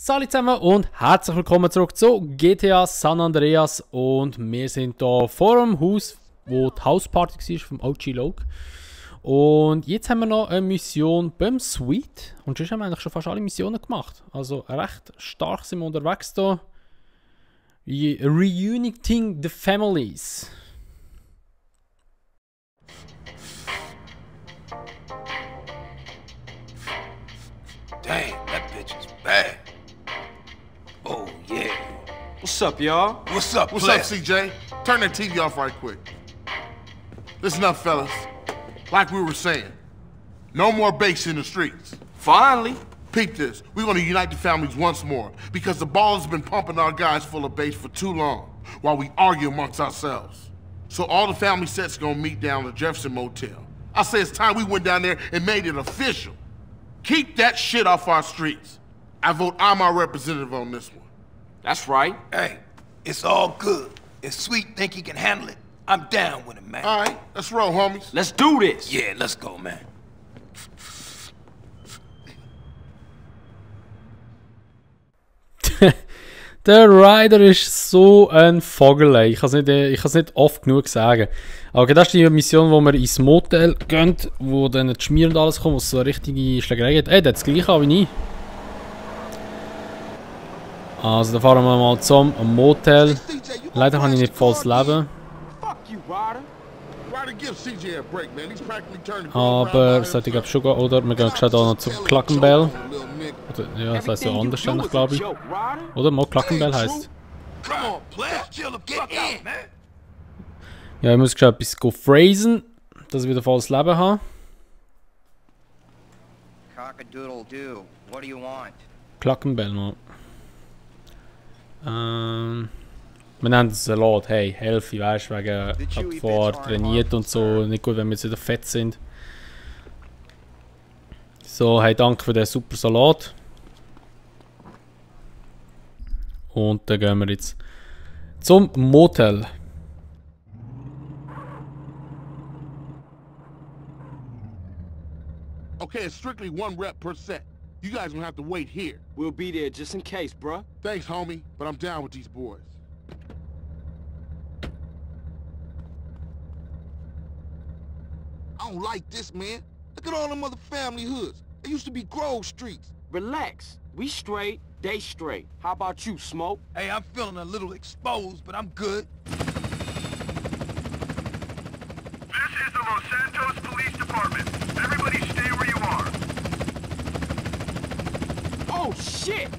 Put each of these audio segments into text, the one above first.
Salut zusammen und herzlich willkommen zurück zu GTA San Andreas. Und wir sind hier vor dem Haus, wo die Hausparty war vom OG Loke. Und jetzt haben wir noch eine Mission beim Sweet. Und sonst haben wir eigentlich schon fast alle Missionen gemacht. Also recht stark sind wir unterwegs hier. Reuniting the Families. Dang, that bitch is bad. Oh, yeah. What's up, y'all? What's up, CJ? Turn that TV off right quick. Listen up, fellas. Like we were saying, no more base in the streets. Finally. Peep this. We're gonna unite the families once more because the ball has been pumping our guys full of base for too long while we argue amongst ourselves. So all the family sets gonna meet down at the Jefferson Motel. I say it's time we went down there and made it official. Keep that shit off our streets. I vote I'm our representative on this one. That's right. Hey, it's all good. If Sweet think he can handle it, I'm down with him, man. All right, let's roll, homies. Let's do this. Yeah, let's go, man. Der Ryder ist so ein Vogel. Ich kann es nicht oft genug sagen. Aber das ist die Mission, wo wir ins Motel gehen, wo dann das Schmier und alles kommt, wo es so eine richtige Schlägerei gibt. Ey, der hat das gleiche an wie ich. Also, da fahren wir mal zum Motel. Leider habe ich nicht volles Leben. Aber das sollte ich glaube schon gehen, oder? Wir gehen schon noch zum Cluckenbell. Oder, ja, das heisst ja anders, glaube ich. Oder? Mal Cluckenbell heisst. Ja, ich muss schon etwas phrasen, dass ich wieder volles Leben habe. Cluckenbell mal. Wir nennen es Salat, hey, helfe, weißt du, wegen vor trainiert und so, nicht gut, wenn wir jetzt wieder fett sind. So, hey, danke für den super Salat. Und dann gehen wir jetzt zum Motel. Okay, it's strictly one rep per set. You guys gonna have to wait here. We'll be there just in case, bruh. Thanks, homie, but I'm down with these boys. I don't like this, man. Look at all them other family hoods. They used to be Grove Streets. Relax. We straight, they straight. How about you, Smoke? Hey, I'm feeling a little exposed, but I'm good. This is the Los Santos Police Department. Everybody stay where you are. Oh, shit!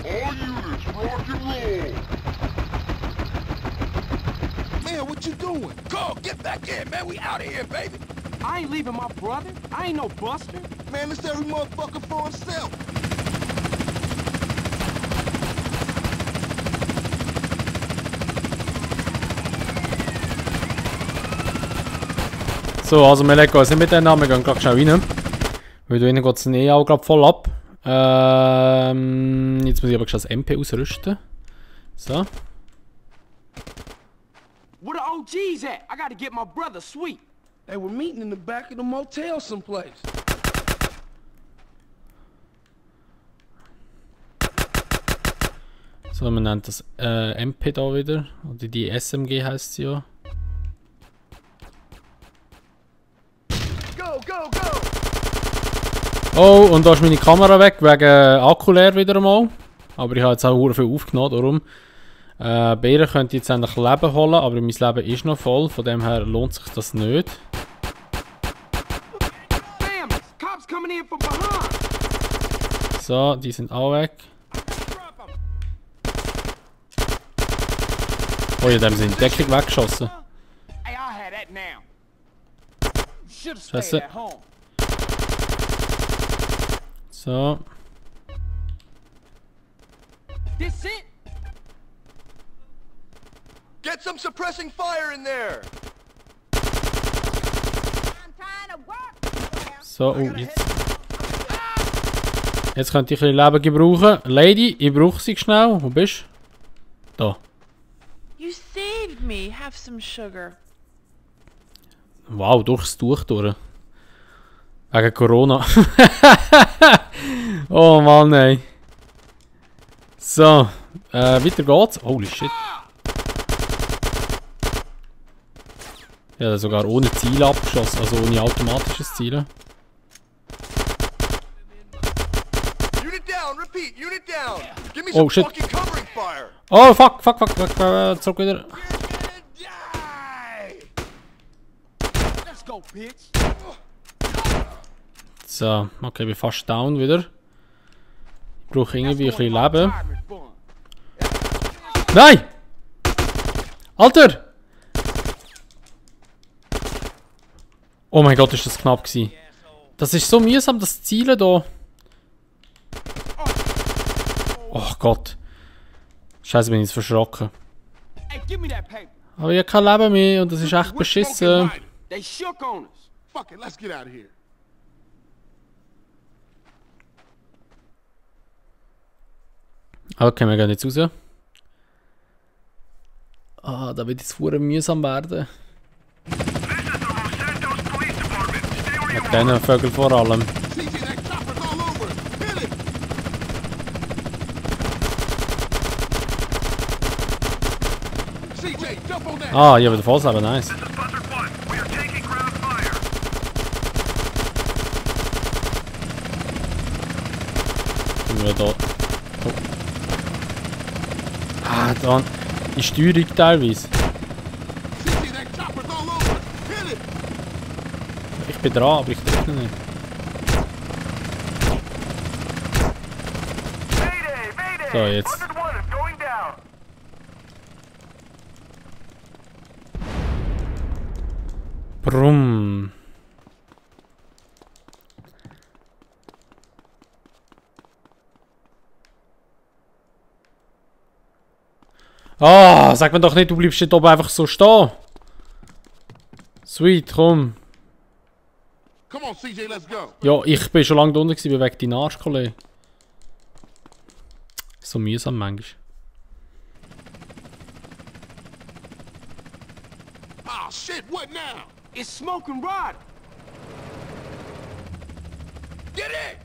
All units, rock and roll. Man, what you doing? Go, get back in, man. We out of here, baby. I ain't leaving my brother. I ain't no buster. Man, it's every motherfucker for himself. So, also wir legen uns nicht mit denen an, wir gehen gleich schnell rein. Weil da innen geht es eh auch gerade voll ab. Jetzt muss ich aber schon das MP ausrüsten. So. Where the OGs at? I gotta get my brother Sweet. They were meeting in the back of the motel someplace. So, man nennt das MP da wieder. Oder die SMG heisst sie ja. Oh, und da ist meine Kamera weg, wegen Akku leer wieder einmal. Aber ich habe jetzt auch sehr viel aufgenommen, darum. Bären könnte jetzt endlich Leben holen, aber mein Leben ist noch voll, von dem her lohnt sich das nicht. So, die sind auch weg. Oh ja, dem sind die Deckung weggeschossen. Scheiße. So. Get some suppressing fire in there. So, oh, jetzt. Jetzt könnte ich ein bisschen Leben gebrauchen. Lady, ich brauche sie schnell. Wo bist du? Da. You saved me. Have some sugar. Wow, durchs Tuch durch. Wegen Corona. Oh Mann, ey. So, weiter geht's. Holy shit. Ja, sogar ohne Ziel abgeschossen, also ohne automatisches Zielen. Oh shit. Oh fuck, zurück wieder. So, okay, ich bin fast down wieder. Ich brauche irgendwie ein bisschen Leben. Nein! Alter! Oh mein Gott, ist das knapp gewesen. Das ist so mühsam, das Zielen hier. Oh Gott. Scheiße, bin ich jetzt verschrocken. Aber ich habe kein Leben mehr und das ist echt beschissen. Okay, wir gehen jetzt raus. Ah, da wird jetzt verdammt mühsam werden. Mit diesen Vögeln vor allem. Ah, ich habe wieder Vollsleben, nice. Ja, da. Oh. Ah, da. Die Steuerung teilweise. Ich bin dran, aber ich treffe nicht. So, jetzt. Brumm. Ah, sag mir doch nicht, du bleibst dort oben einfach so stehen. Sweet, komm. Ja, ich bin schon lange da unten gewesen, wegen deinem Arsch, Kollege. So mühsam manchmal. Oh shit, what now? It's smoking rod. Get it!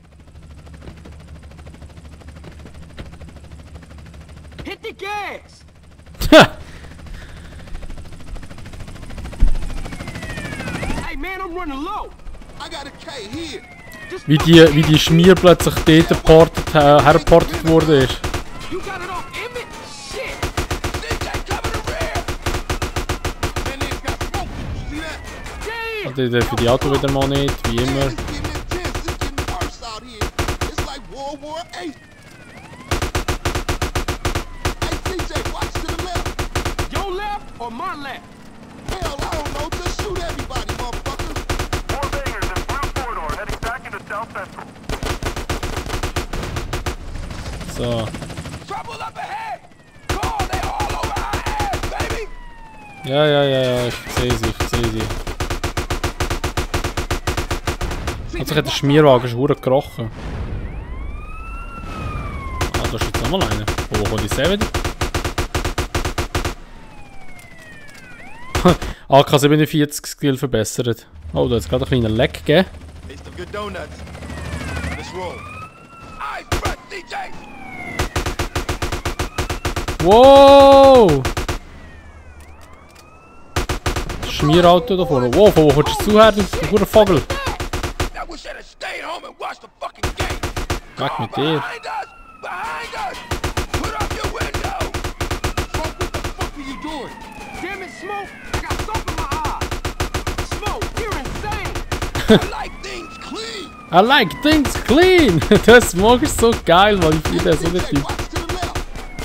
Hit the gas. Hey man, I'm running low. I got a K here. wie die Schmier plötzlich dort hergeportet worden ist. You got it off Emmett? Shit. Für die Auto wieder mal nicht, wie immer. Your left or my left? Hell, I don't know. Just shoot everybody, motherfucker. More bangers in blue corridor heading back into South Central. So. Trouble up ahead. Call, they all over our ass, baby. Ja, ich sehe sie. Also hat der Schmierwagen schon verdammt gerochen. Ah, da ist jetzt nochmal einer. Wo kommt die Seven? AK-47 Skill verbessert. Oh, da hat es gerade einen kleinen Leck gegeben. Wow! Schmierauto da vorne. Wow, wo kommst du her, du guter Vogel? Weg mit dir. Damn it, Smoke! I got soap in my eye. Smoke, you're insane. I like things clean! Der Smoke ist so geil, weil ich finde, so der Typ.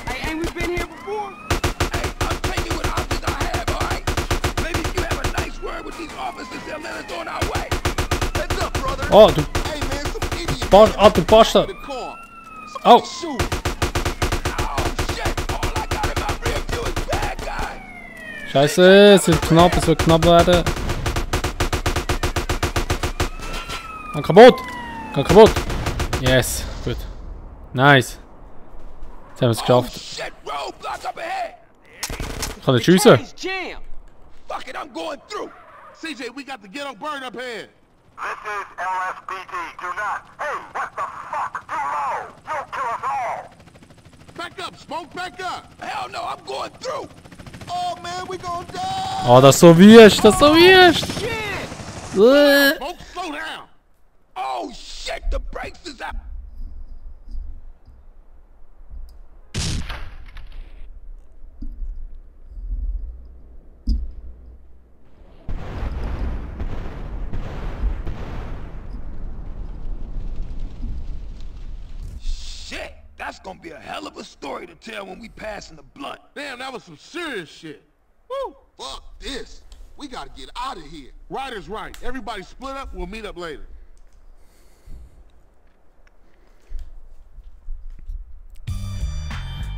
Hey, ain't we been here before? Oh, du Bastard! Oh! Scheiße, es wird knapp werden. Geh kaputt! Yes, gut. Nice. Jetzt haben wir es geschafft. Ich kann nicht schiessen. Fuck it, I'm going through. CJ, we got the ghetto burn up here. This is LSPD. Do not. Hey, what the fuck? Too low. You'll kill us all. Back Smoke back up. Hell no, I'm going through. Oh man, we gonna die! Oh, das ist so wüst, das ist so wüst. Shit! Smoke, slow down. Oh shit, the brakes is out. Shit, that's gonna be a hell of a story to tell when we passing the blunt. Damn, that was some serious shit. Woo! Fuck this. We gotta get out of here. Right is right. Everybody split up. We'll meet up later.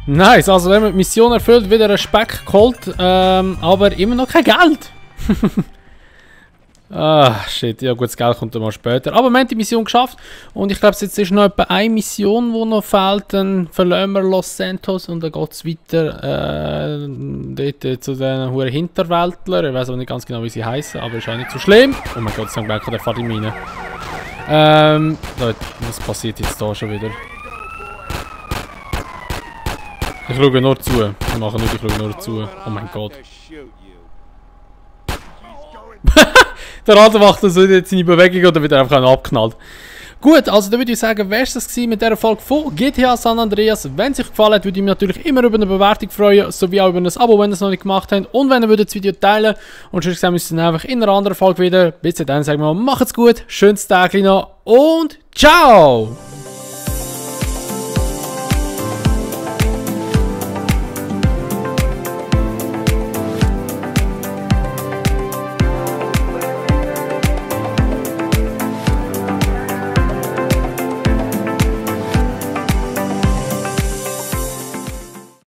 Nice, also wir haben die Mission erfüllt, wieder einen Speck geholt, aber immer noch kein Geld. Ah, shit, ja gut, das Geld kommt dann mal später. Aber wir haben die Mission geschafft und ich glaube, jetzt ist noch etwa eine Mission, die noch fehlt. Dann verlassen wir Los Santos und dann geht es weiter dort zu den hohen Hinterwäldlern. Ich weiß aber nicht ganz genau, wie sie heißen, aber ist auch nicht so schlimm. Oh mein Gott, zum Glück, der fährt in meine. Leute, was passiert jetzt da schon wieder? Ich schaue nur zu. Ich mache nicht, ich schaue nur zu. Oh mein Gott. Der Radar macht so jetzt seine Bewegung oder wird er einfach abknallt. Gut, also dann würde ich sagen, wäre es das mit dieser Folge von GTA San Andreas. Wenn es euch gefallen hat, würde ich mich natürlich immer über eine Bewertung freuen, sowie auch über ein Abo, wenn ihr es noch nicht gemacht habt. Und wenn ihr das Video teilen und sonst sehen wir uns dann einfach in einer anderen Folge wieder. Bis dann sagen wir mal, macht's gut, schönes Tag noch und ciao!